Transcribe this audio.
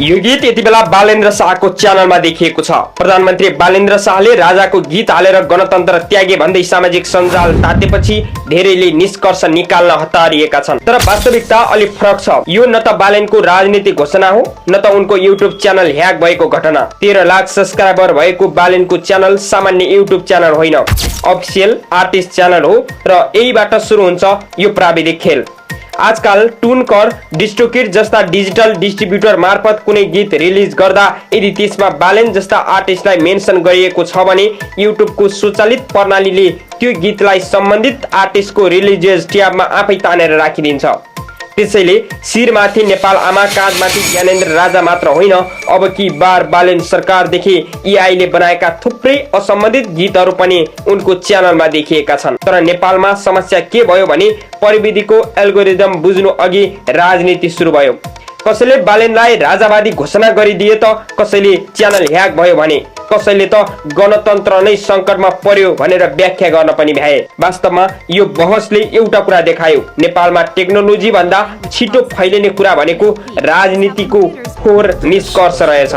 यो गीत यति बेला बालेन्द्र शाहको च्यानलमा देखिएको छ। प्रधानमन्त्री बालेन्द्र शाहले राजाको गीत हालेर गणतन्त्र त्यागे भन्दै सामाजिक सञ्जाल तातेपछि धेरैले निष्कर्ष निकाल्न हतारिएका छन्। तर वास्तविकता अलि फरक छ। यो न त बालेनको राजनीतिक घोषणा हो, न त उनको युट्युब च्यानल ह्याक भएको घटना। 13 लाख सब्स्क्राइबर भएको बालेनको च्यानल सामान्य युट्युब च्यानल होइन, अफिसियल आर्टिस्ट च्यानल हो र यहीबाट सुरु हुन्छ यो प्राविधिक खेल। आजकल टुनकर, डिस्ट्रोकिट जस्ता डिजिटल डिस्ट्रिब्युटर मार्फत कुनै गीत रिलिज गर्दा यदि त्यसमा बालेन जस्ता आर्टिस्टलाई मेन्सन गरिएको छ भने युट्युबको स्वचालित प्रणालीले त्यो गीतलाई सम्बन्धित आर्टिस्टको रिलिजियस ट्याबमा आफै तानेर राखिदिन्छ। त्यसैले शिरमाथि नेपाल आमा, काँधमाथि ज्ञानेन्द्र राजा मात्र होइन, अब कि बार बालेन सरकारदेखि एआईले बनाएका थुप्रै असम्बन्धित गीतहरू पनि उनको च्यानलमा देखिएका छन्। तर नेपालमा समस्या के भयो भने प्रविधिको एल्गोरिदम बुझ्नु अघि राजनीति सुरु भयो। कसैले बालेनलाई राजावादी घोषणा गरिदिए त कसैले च्यानल ह्याक भयो भने कसैले त गणतन्त्र नै संकटमा पर्यो भनेर व्याख्या गर्न पनि भ्याए। वास्तवमा यो बहसले एउटा कुरा देखायो, नेपालमा टेक्नोलोजी भन्दा छिटो फैलिने कुरा भनेको राजनीतिको फोहोर निष्कर्ष रहेछ।